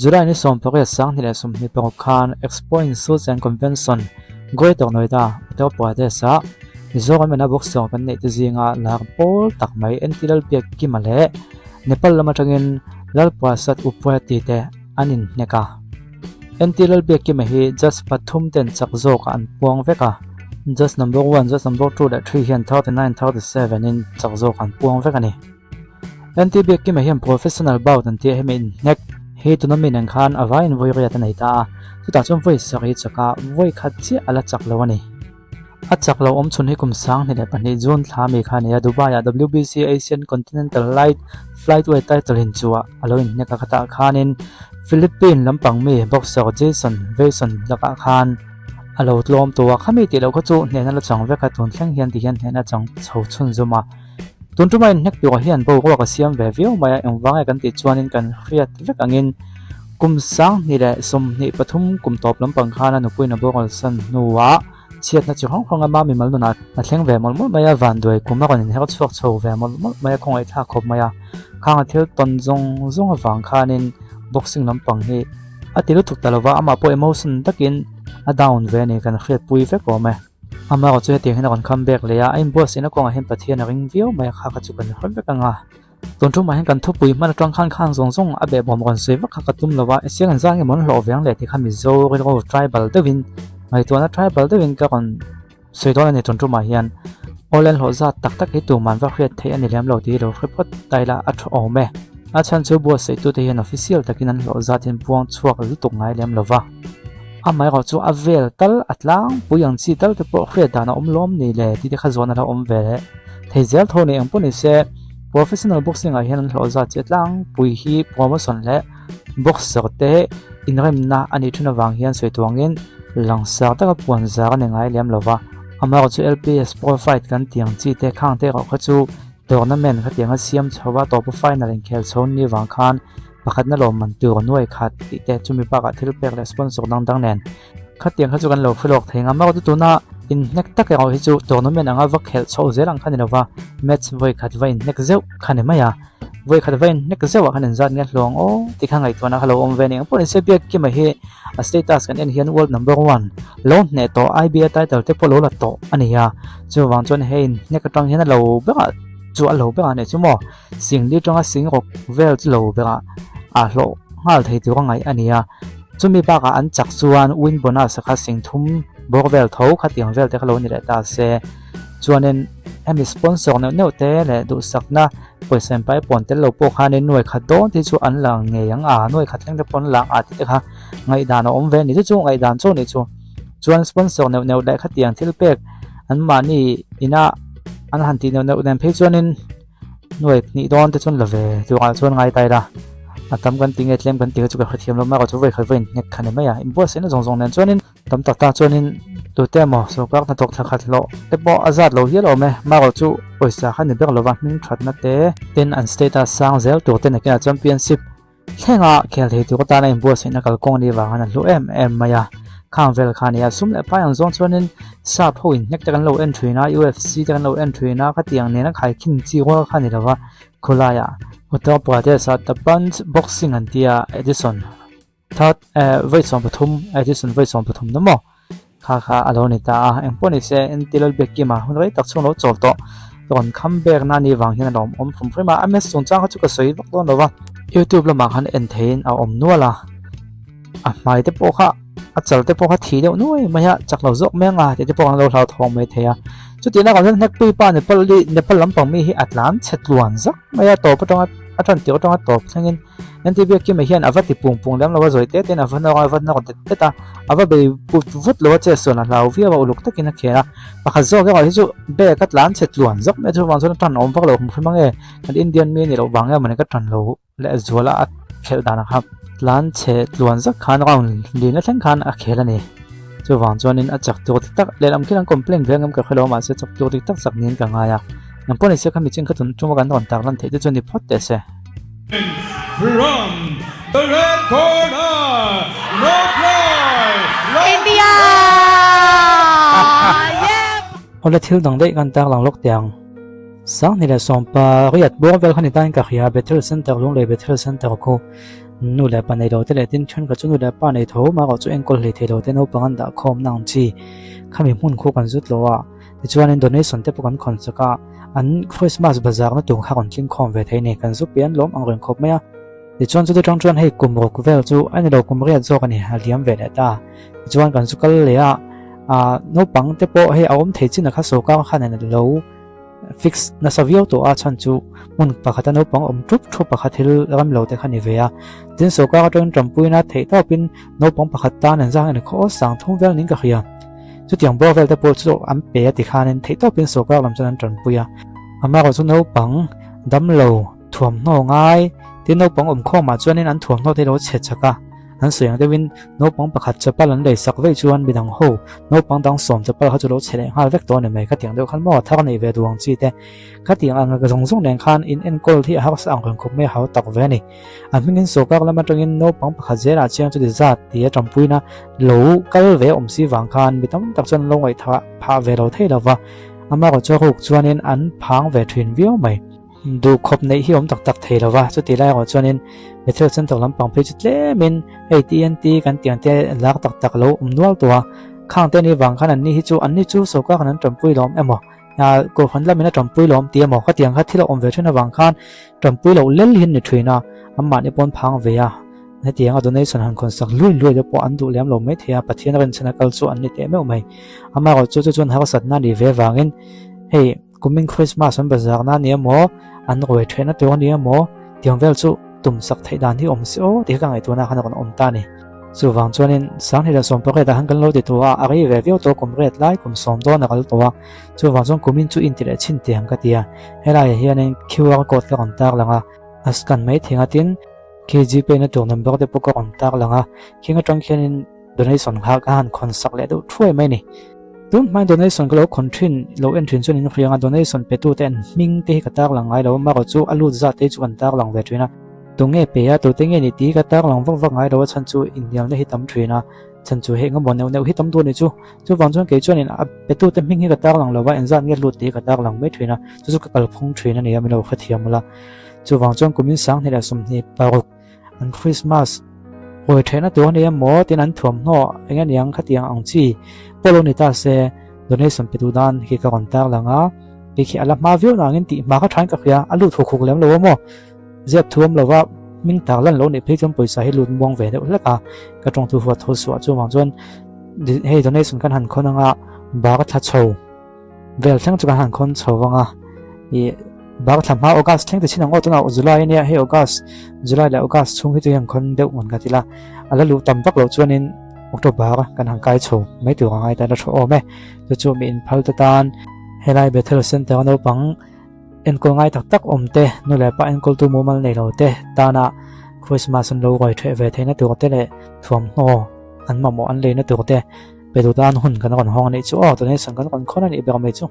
July ni 18 2026 khan Expo in Suits and Convention, Greater Noida, Uttar Pradesh-ah Mizoram ina boxer kan neih te zinga lar pawl tak mai NT Lalbiakkima leh Nepal lam atangin Lalprasad Upreti te an inhnek a. NT Lalbiakkima hi judge pathum ten chak zawkah an puang vek a. Judge number one, judge number two leh three hian 39, 37 in chak zawk an puang vek a ni. NT Biakkima hian professional bout an tih a hemi inhnek hi tuna mi nen khan a vaiin vawi riat a nei ta a, chutah chuan vawi sarih chak a, vawi khat chiah a la chak lo a ni. A chak lo awm chhun hi kum 2002 June thla mi kha a ni a, Dubai-ah WBC Asian Continental Light Flyweight title inchuah a lo inhnek a, khatah khanin Philippine lampang mi boxer Jason Vayson lakah khan a lo tlawm tawh a, khami tih loh kha chu hnehna la chang vek a, tun thleng hian tihian hnehna chang chho chhunzawm a. Tun tuma inhnek turah hian boruak a siam ve viau mai a, engvang nge kan tih chuanin kan hriat vek angin kum 2023 kum tawp lampang khan a nupuiin a boral san hnuah chhiatna chi hrang hrang ama mimal nunah a thleng ve mawlh mawlh mai a, vanduai kum a rawn inher chhuak chho ve mawlh mawlh mai a, khawngaihthlak khawp mai a, khang a thil tawn zawng zawng avang khanin boxing lampang hi a ti lutuk ta lova, amah pawh emotion takin a down ve a ni kan hriatpui vek awm e. Amaherawh chu hetiang hian a rawn come back leh a, a inbuatsaihna kawngah hian Pathian a ring viau mai a, kha kha chu kan hre vek ang a. Tun tumah hian kan thupui hman atang khan khan zawng zawng a behbawm rawn sawi vak kha ka tum lo a, siang an zang emaw an hlawh veng leh tih kha Mizo rilru tribal deuhin ngaihtuahna tribal deuhin ka rawn sawi dawn a ni tun tumah hian. Awle an hlawh zat tak tak hi tuman va hriat theih a ni lem lo tih hi lo hre phawt ta ila a tha awm e. A chhan chu buatsaih tute hian official takin an hlawh zat hian puang chhuak lutuk ngai lem lo va. Amaherawh chu a vel tal a tlangpui ang chi tal te pawh hriat dan a awm lawm ni le tih te kha zawn a lo awm ve leh thei zel tho ni eng pawh ni se professional boxing ah hian an hlawh zat chi tlangpui hi promotion leh boxer te inremna a nih thin avang hian sawi tuangin langsar taka puan zar a ni ngai lem lo va. Amaherawh chu LPS Pro Fight kan tih ang chi te khang te erawh kha chu tournament khatiang a siam chho a tawpa final inkhel chho ni vang khan Pakhatna lawmman tur nuai khat tih te chumi bakah thil pek leh sponsor dang dang nen khatiang kha chu kan lo hre lawk thei ngam a tuna inhnek tak erawh hi chu tournament anga va khelh chhoh zel ang kha ni lova match vawi khat va inhnek zeuh kha ni mai a vawi khat va inhnek zeuh ah khan inzat nge hlawng aw tih kha ngaihtuahna kha lo awm ve a ni ang pawh ni se Biakkima hi a status kan en hian world number one lo hneh tawh IBA title te pawh lo la tawh a ni a chuvang chuan hei inhnek atang hian a lo berah chu a lo berah nih chu maw. Sing li tanga sing rawk vel chu lo berah a hlawh nghal thei tur a ngaih a ni a, chumi bakah an chak chuan win bonus a kha sing thum bawr vel tho khatiang vel te kha lo ni leh ta se. Chuanin hemi sponsor neuh neuh te leh duhsakna pawisa in pai pawn tel lo pawh khanin nuai khat dawn te chu an la ngei ang a, nuai khat thleng te pawh an lak a tih te kha ngaihdan a awm ve a ni. Chu chu ngaihdan chu a nih chu. Chuan sponsor neuh neuh leh khatiang thil pek anmahni ina an han tih neuh neuh nen phei chuanin Nuai hnih dawn te chuan la ve turah chuan ngai ta ila a tam kan ti nge tlem kan ti kha chu ka hrethiam lo mai a chu vawi khat vawi inhnek kha ni mai a inbuatsaihna zawng zawng nen chuanin tam tak tak chuanin tute emaw sorkar hnathawk thla khat hlawh te pawh a zat lo hial awm e marawh chu pawisa kha ni ber lova hming thatna te ten an status sang zel tur te nakinah championship Thlenga khel thei tur atana inbuatsaihna kalkawng a nih vangin a hlu em em mai a, khang vel kha a ni a, sum leh pai ang zawng chuanin sap ho inhnek te kan lo en thin a, UFC te kan lo en thin a, khatiang nena khaikhin chi rual kha a ni lo va, khawlaiah Uttar Pradesh ah The Punch Boxing an tia Edison third eh vawi 13 Edison vawi 13 na maw kha kha a lo ni ta a, engpawh ni se Entilal Biakkima hun rei tak chhung lo chawl tawh rawn kham bek na ni vang hian a lawm awm hrim hrim a, a match chungchang kha chu ka sawi vak dawn lo va, YouTube lamah khan en theiin a awm nual a, a hmai te pawh kha a chal te pawh kha thi deuh nuai mai a, chak lo zawk mai anga tih te pawh an lo hlauthawng mai thei a, chutih lakah chuan hnekpui pa Nepal Nepal lampang mi hi a tlan chhe tluan zak mai a, tawp atanga a tan tirh atanga tawp thlengin. Engti biak Kima hian a va ti pung pung lem lo a, zawi te tein a va nawk a, a va nawk det det a, a va bei put vut lo a, che suan a hlau viau a, uluk takin a khel a. Pakhat zawk erawh hi chu bag a tlan chhe tluan zawk mai a, chuvang chuan a tan awm vak lo hmu hrim ang e, kan Indian mi a nih loh vang em mawni ka tan lo leh zual a, a khelh dan ang kha tlan chhe tluan zawk khan round lin a thleng khan a khel a ni. Chuvang chuanin a chak tur dik tak lehlam khian an complain ve ang em ka hre lo a, mahse chak tur dik tak chak niin ka ngai a. Engpawh ni se kha miching kha tun tuma kan rawn tarlan theih te chu ni phawt teh se. From the red corner, Rockroy India! Yeah! Awle thil dang daih kan tarlang lawk teh ang. 2018 bawr vel khan i tain ka hria Bethel Center Lunglei Bethel Center khu. Nu leh pa nei lo te leh tin thenkhat chu nu leh pa nei tho mah erawh chu enkawl hlei thei lo te naupang an dah khawm na ang chi khami hmun khu kan zut lo a tichuanin donation te pawh kan khawn chak a an Christmas bazar na tur kha rawn tling khawm ve thei ni kan zu pian lawm ang reng khawp mai a tichuan chuti tang chuan hei kum ruk vel chu a ni lo kum riat zawk a ni a liam ve leh ta tichuan kan zu kal leh a ah naupang te pawh hei a awm thei chin a kha sawrkar khan a lo. Fix nasa viau tawh a chhan chu hmun pakhata naupang awm thup thup pakhat thil ram lo te kha ni ve a. Tin sawrkar atangin tanpuina theih tawpin naupang pakhat tan an zang en khaw sang thum vel ning ka hria. Chutiang bawr vel te pawh chu an pe a ti khanin theih tawpin sawrkar lam chuan an tanpui a. Amaherawhchu naupang damlo thuamhnaw ngai tin naupang awm khawmah chuanin an thuamhnaw te lo chhe chak a. An sawi ang deuhin naupang pakhat chapal an lei sak veih chuan midang ho naupang dang sawm chapal kha chu lo chhe leh nghal vek tawh a ni mai. Khatiang deuh khan maw thar nei ve duh ang chi te. Khatiang ang zawng zawng nen khan in enkawl hi a harsa ang reng khawp mai a hau tak ve a ni. A hmingin sawrkar lam atangin naupang pakhat zelah chiang chuti zat tia tanpuina lo kal ve awm si vang khan mi tam tak chuan an lo ngaihthah phah ve lo thei lo va. Amaherawhchu ruk chuanin an phang ve thin viau mai. Duh khawp neih hi awm tak tak thei lo va, chuti lai erawh chuanin Bethel Center lampang phei chu tlemin hei TNT kan tih ang te lak tak tak lo awm nual tawh a, khang te ni vang khan anni hi chu anni chu sawrkar khan an tanpui lawm emaw kohhran lamin a tanpui lawm tih emaw khatiang kha thil a awm ve thin avang khan tanpui loh lel hi an ni thin a, anmahni pawn phang ve a, hetiang a donation han khawn sak luai luai te pawh an duh lem lo mai thei a, Pathian rinchhan a kal chu an ni teh meuh mai. Amaherawhchu chu chuan harsatna a nih ve vangin hei. Kumin Christmas an bazar na nia maw, an ruai theih na tur ania maw, tiang vel chu tum sak theih dan hi awm se aw tih kha ka ngaihtuah na khan a rawn awm ta a ni. Chuvang chuanin Sanghnih leh Sawmpariat ah khan kan lo ti tawh a, a rei ve viau tawh kum riat lai kum sawm dawn a kal tawh a, chuvang chuan kumin chu inti leh chhin teh ang ka ti a, helaiah hianin QR code ka rawn tar lang a, a scan mai thei ang a tin khi Gpay na tur number te pawh ka rawn tar lang a, khing atang khianin Donation kha ka han khawn sak leh deuh thuai mai a ni. Tun hmain donation ka lo khawn thin lo en thin chuan in hriang a, donation pe tute an hming te hi ka tarlang ngai lo a, marawh chu a lut zat te hi chu kan tarlang ve thin a. Tunge pe a, tute nge ni tih hi ka tarlang vak vak ngai lo a, chhan chu inhnialna hi tam thin a, chhan chu heng emaw neuh neuh hi tam duh a ni chu. Chuvang chuan kei chuanin a pe tute hming hi ka tarlang lo va, engzat nge lut tih hi ka tarlang mai thin a, chu chu ka kalphung thin a ni a, min lo hrethiam ula. Chuvang chuan kumin 20 leh 26. An Christmas hawi theihna tur a ni emaw tin an thuamhnaw eng aniang khatiang ang chi pawh lo ni ta se donation pe duh dan khi ka rawn tar lang a, kei khi a la hma viau nangin tih hma kha thain ka hria, a lut huk huk lem lo a maw ziap thuam lova hming tar lan lo nih phei chuan pawisa hi lut muang ve deuh hlek a, ka tawngthu huat tho suah chuvang chuan hei donation kan han khawn anga bar thla chho. Vel thleng chu kan han khawn chho vang a, ih bar thla hma August thleng ti chin ang aw tunah July ania hei August July leh August chhung hi chu hian khawn deuh ngun ka ti la, a la luh tam vak loh chuanin October kan han kai chho mai tur a ngai ta la tha awm e, chu chu mi inphal te tan helai Bethel Center a naupang enkawl ngai tak tak awm te nu leh pa enkawltu mumal nei lo te tana Christmas an lo ruai ṭheh ve theihna tur te leh thuamhnaw an mamawh an leina tur te. Pe duh tan hun kan rawn hawng a nih chu aw, donation kan rawn khawn a nih ber mai chu.